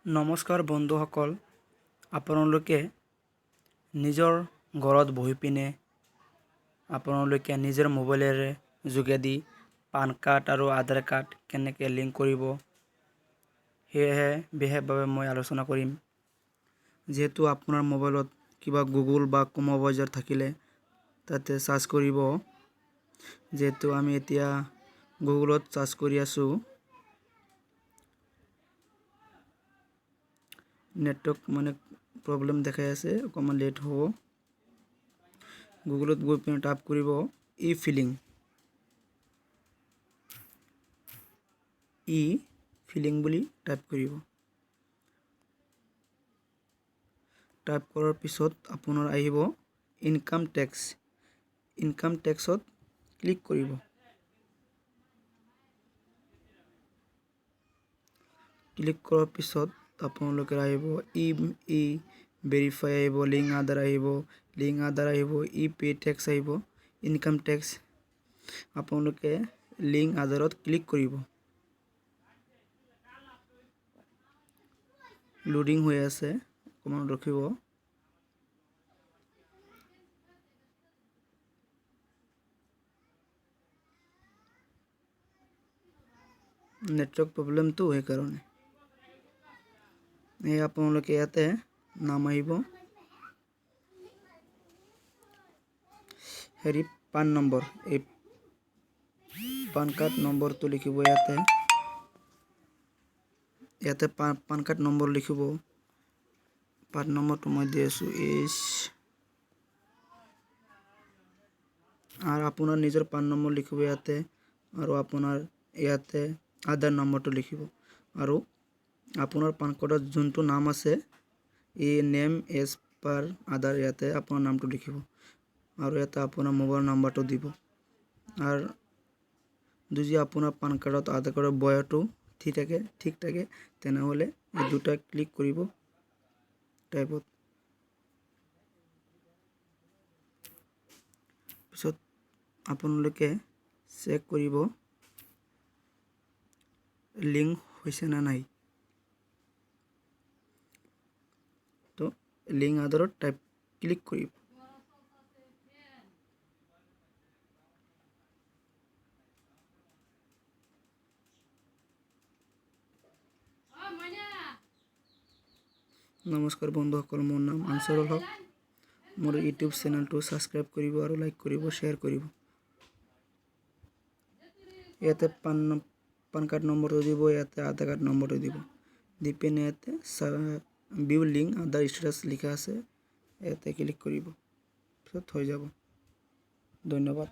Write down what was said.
নমস্কাৰ বন্ধুসকল, আপোনালোকে নিজৰ ঘৰত বহি পিনে আপোনালোকে নিজৰ মোবাইলেৰে যোগেদি পান কাৰ্ড আৰু আধাৰ কাৰ্ড কেনেকৈ লিংক কৰিব, সেয়েহে বিশেষভাৱে মই আলোচনা কৰিম। যিহেতু আপোনাৰ মোবাইলত কিবা গুগল বা ক্ৰ'ম ব্ৰাউজাৰ থাকিলে তাতে চাৰ্চ কৰিব। যিহেতু আমি এতিয়া গুগলত চাৰ্চ কৰি আছোঁ। নেটৱৰ্ক মানে প্ৰব্লেম দেখাই আছে, অকণমান লেট হ'ব। গুগলত গৈ পিনে টাইপ কৰিব ই ফিলিং, ই ফিলিং বুলি টাইপ কৰিব। টাইপ কৰাৰ পিছত আপোনাৰ আহিব ইনকাম টেক্স। ইনকাম টেক্সত ক্লিক কৰিব। ক্লিক কৰাৰ পিছত আপোনালোকে আহিব ই ই ভেৰিফাই আহিব, লিংক আধাৰ আহিব, লিংক আধাৰ আহিব, ই পে' টেক্স আহিব, ইনকাম টেক্স। আপোনালোকে লিংক আধাৰত ক্লিক কৰিব। লোডিং হৈ আছে, অকণমান ৰখিব। নেটৱৰ্ক প্ৰব্লেমটো সেইকাৰণে। এই আপোনালোকে ইয়াতে নাম আহিব, হেৰি পান নম্বৰ, এই পান কাৰ্ড নম্বৰটো লিখিব ইয়াতে। ইয়াতে পান কাৰ্ড নম্বৰ লিখিব। পান নম্বৰটো মই দি আছোঁ এইচ। আৰু আপোনাৰ নিজৰ পান নম্বৰ লিখিব ইয়াতে, আৰু আপোনাৰ ইয়াতে আধাৰ নম্বৰটো লিখিব, আৰু আপোনাৰ পান কাৰ্ডত যোনটো নাম আছে, এই নেম এজ পাৰ আধাৰ, ইয়াতে আপোনাৰ নামটো লিখিব, আৰু ইয়াতে আপোনাৰ মোবাইল নাম্বাৰটো দিব। আৰু যদি আপোনাৰ পান কাৰ্ডত আধাৰ কাৰ্ডৰ বয়সটো ঠিক থাকে, তেনেহ'লে এই দুটা ক্লিক কৰিব টাইপত। পিছত আপোনালোকে চেক কৰিব লিংক হৈছে নে নাই। তো লিংক আধাৰত টাইপ ক্লিক কৰিব। নমস্কাৰ বন্ধুসকল, মোৰ নাম আনচাৰুল হক। মোৰ ইউটিউব চেনেলটো ছাবস্ক্ৰাইব কৰিব আৰু লাইক কৰিব, শ্বেয়াৰ কৰিব। ইয়াতে পান কাৰ্ড নম্বৰটো দিব, ইয়াতে আধাৰ কাৰ্ড নম্বৰটো দিব। দি পিনে ইয়াতে ভিউ লিংক আধাৰ ষ্টেটাছ লিখা আছে, ইয়াতে ক্লিক কৰিব। পিছত হৈ যাব। ধন্যবাদ।